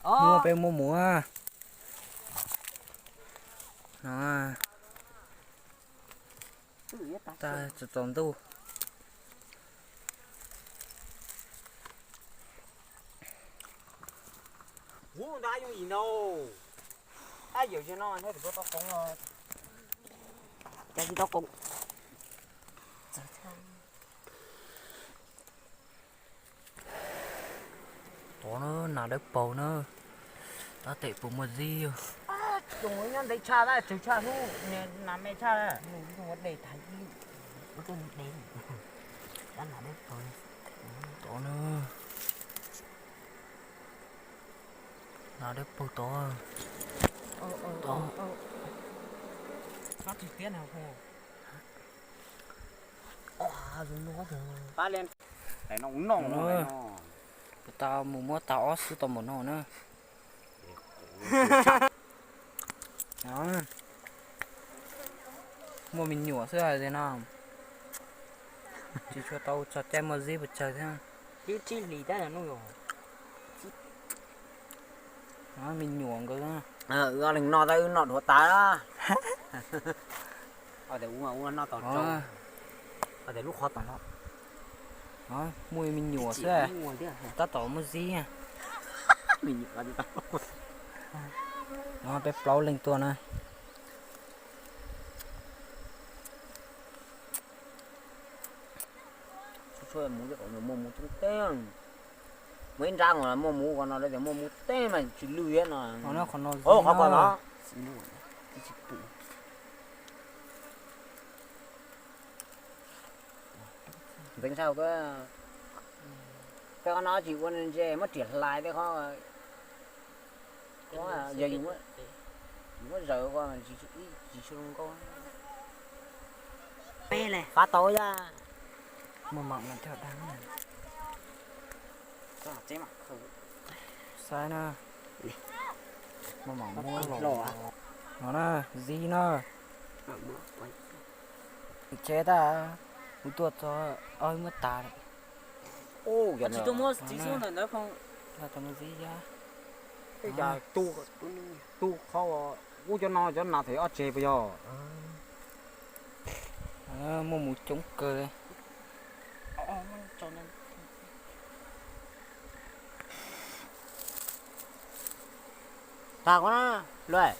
Muaj peb muaj mus no. Tag tsaus ntuj. Tov na, nas dawb paug na. Tab tes puas muaj zib. Nyob ntev tshaj, tsawg tshaj hnub, nas me tshaj, ua dej tag ib lwm, ua tuaj de, tab nas dawb paug. Tov na. Nas dawb paug tod. Puas tau mus muab tag ob xwb tau npaum no na. Muaj me nyuam xwb hais tias no. Tsis tshua tau txog caij muaj zib pes tsawg thiab. Me nyuam nkawd. Wb ob leeg noj tab wb noj dhuav tas. Ua ua noj tau, ua lub qhov tom no. Muaj me nyuam xwb, tab tom muaj zib. Peb plaub leeg tuaj na. Muaj mus teb, muaj ib nrab no muaj mus ko no tias muaj mus teb mas tsis lwj no. Qhov ko no. Ntxeev sab hauv, tej qhov no tsis ua ntse muab riam hlais tej qhov. Yog yus muab zawm ko tsis tshua zoo nkauj. Fab tau yaj. Muaj mam no coj dag. Saib na. Muaj mam muab los no na, zib na. Tsev tag, kuv tuaj txog ob muab tas lawm. Tsis tuaj muab txiv xub ntawm ntawd phooj. Tau muab zib yab. Tu qhov ub cov no cov nas them ob tseg puas yog? Muaj mus coob kawg. Tag ko na, Luis.